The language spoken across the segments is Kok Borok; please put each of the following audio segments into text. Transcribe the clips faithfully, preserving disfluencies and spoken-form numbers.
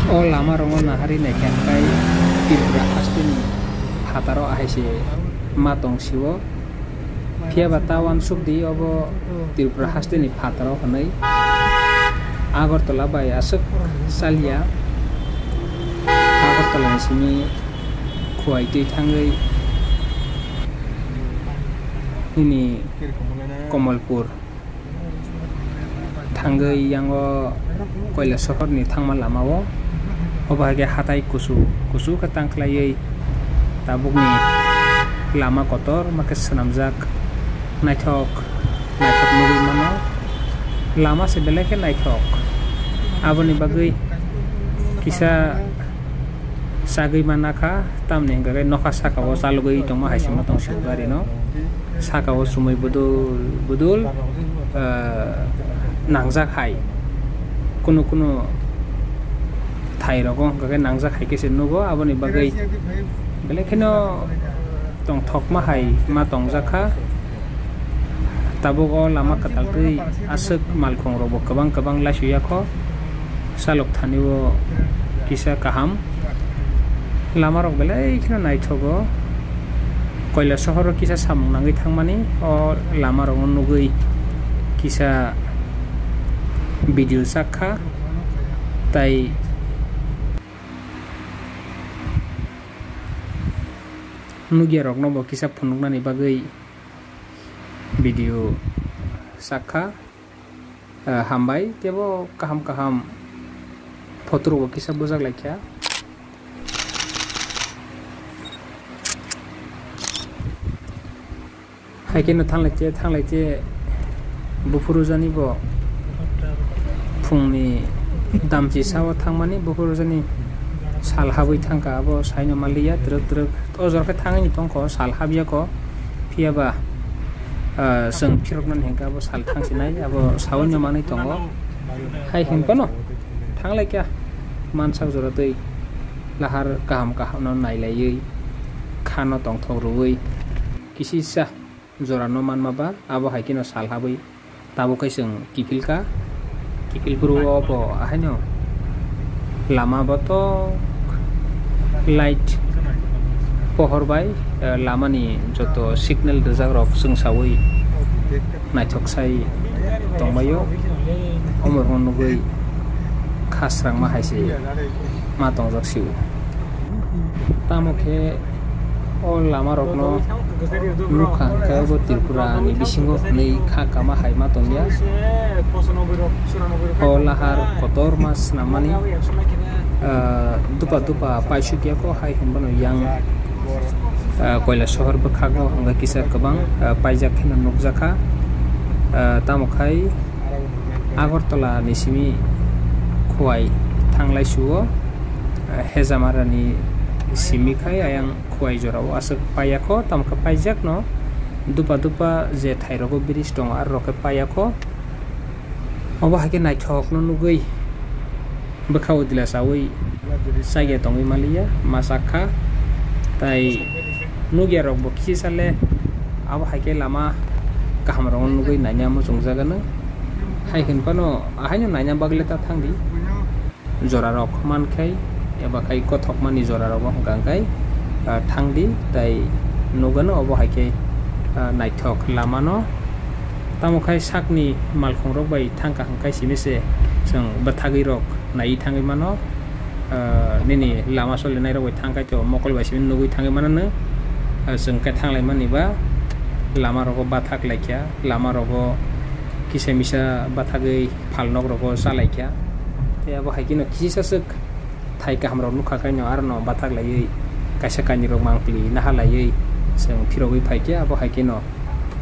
O lama rokno nahari naikha khe Tripura hasteni phataro ahai se ma tong sio. Phiya ba ta uansuk di obo Tripura hasteni phataro hwnwi. Agartala bai aswk chaliya. Agartala ni simi Khowai twi thangwi nini Kamalpur thangwi yango Koilasohor ni thangma lama o. Obo hai khe hatai kusu kusu khe tang khlaiwi tabukni lama kotor ma khe swnamjak, naithok naithok nugwi mano. Lama se belai khe naithok, aboni bagwi kisa chagwi manna kha, tamni hwnkhe nokha saka o chalogwi tongma hai se ma tong sio gari no. Saka o chumui budul budul, ah, nangjak hai. Kunu kunu thai rogo hwnkhe nangjak hai khe se nugo, aboni bagwi belai kheno tongthokma hai ma tongjak kha. Tabuk o lama kwtal twi aswk malkhung rok bo kwbang kwbang laisuya kho. Salok thani o kisa kaham. Lama rok belai kheno naithogo. Koilasohor o kisa samung nangwi thangmani o lama rok no nugwi kisa video sak kha. Tai nugya rok no bo kisa phunuknani bagwi video sak kha. Ah, hambai, tebo kaham kaham photo rok bo kisa bujak lai kha. Hai khe no thanglai che, thanglai che, buphuru jani bo phungni damchi sao thangmani, buphuru jani sal habwi thangkha, abo saino manliya, twrwk twrwk. O jora khe thangwi tongkho, sal habya kho, phiya ba, ah, chwng phiroknani hinkhe abo sal thangsinai, abo saui no manwi tongo. Hai hinphano thanglai kha, mansak jora twi lahar kaham kaham no nailaiwi, khano tongthok rwui, kisisa jora no manma ba, abo hai kheno sal habwi. Tabuk khe chwng kiphil kha, kiphil phuru o bo ahaino lama botok light pohor bai, eh, lamani joto signal rijak rok chwngsawi naithok sai tongbaio. Omo rokno nugwi kha srangma hai se ma tongjak sio. Tamo khe o lama rokno nukha, hwnkhe obo Tripura ni bisingo hwnwi kha kama hai ma tongya. O lahar kotorma swnammani, ah, dupa dupa paisukya kho hai hinmano yang, ah, Koilasohor bwkhago hwnkhe kisa kwbang, ah, paijak kheno nukjakha. Ah, tamo khai Agartala ni simi Khowai thanglai suo, ah, Hejamara ni simi khai ayang Khowai jorao aswk paiya kho, tamo khe paijak no dupa dupa je thai rogo bridge tongo, aro khe paiya kho. Obo hai khe naithok no nugwi bwkha o dila chawi chakya tongwi manliya, ma chak kha. Tai nukya rok bo kisa le abo hai khe lama kaham rok no nugwi naina muchungjago no. Hai hinphano ahaino naina bagwi le ta thangdi. Jora rok man khai eba khai kothokmani jora rogo hwnkha hwnkhe, ah, thangdi tai nugano obo hai khe, ah, naithok lama no. Tamo khai sakni malkhung rok bai thangkha hwnkhe simi se chwng bwthagwi rok naiwi thangwi mano. Ah, nini lama solinai rok bai thangkhai to mokol bai simi nugwi thangwi mano no. Ah, chwng khe thanglai mani ba lama rogo bathak laikha, lama rogo kisa misa bathagwi phalnok rogo chalaikha. Tei abo hai kheno kisa swk thai kaham rok nukha khaino arono bathak laiwi kaisa kainwi rok mangpili naha laiwi chwng phirogwi phaikhe, abo hai kheno,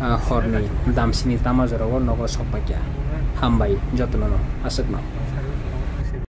ah, horni damsini tama jorao nogo sokpaikha. Hambai jotono no aswkno.